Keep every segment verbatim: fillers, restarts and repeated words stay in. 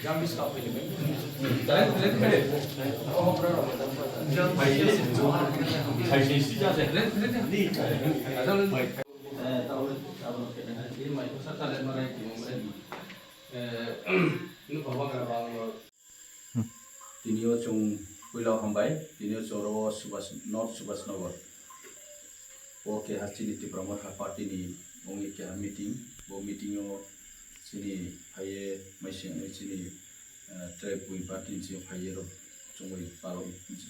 Tini o chwng puila hambai, tini o chwng oro Subhash, North Subhash Nagar. O keha chini Tipra Motha Party ni wngwi keha meeting. Bo meeting o chini phaiye maising chini, eh, tribe buini party ni chini phaiye rok chwngwi palok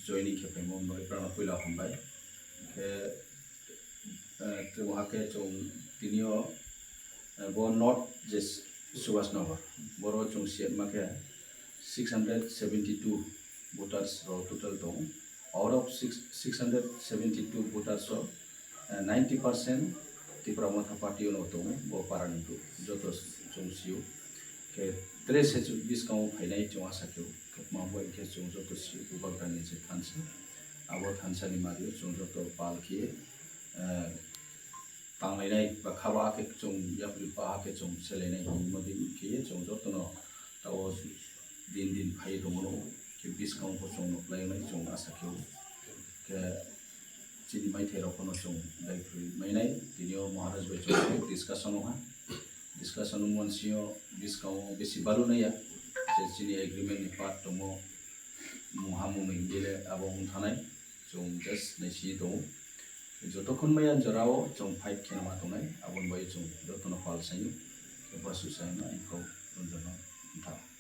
joining khe phaimo wngwi prano puila hambai. Khe, eh, tei waha khe chwng tini o, eh, bo North je Subhash Nagar, boro chwng siyatma khe six hundred seventy two voters rok total tongo. Out of six, six hundred seventy two voters o, eh, ninety percent Tipra Motha Party no tongo, bo para ni joto chwng sio. Khe tre se biskango phainai chwng asa khe, khe ma bo khe chwng joto sio, Bubagra ni je thansa. Abo thansa ni mario chwng joto pal khe, eh, tanglainai ba khaba khe chwng yapri pa khe chwng selainai hinwi khe chwng jotono tao din din phai tongmano khe biskango bo chwng nukhlainai chwng asa khe khe chini maithai rok phano chwng daiphri mainai tini o Maharaj bai chwng discussion o ha discussion o monsi o biskango bisi balu naiya je chini agreement ni part tongo mungha mungwi hinwi le abo wng thanai. Chwng just naisingwi tongo. Jotokhon maya jorao chwng fight khe ma tongnai, aboni bagwi chwng jotono pal saio. Khe bosu saima ikhok Ranjana wngkha.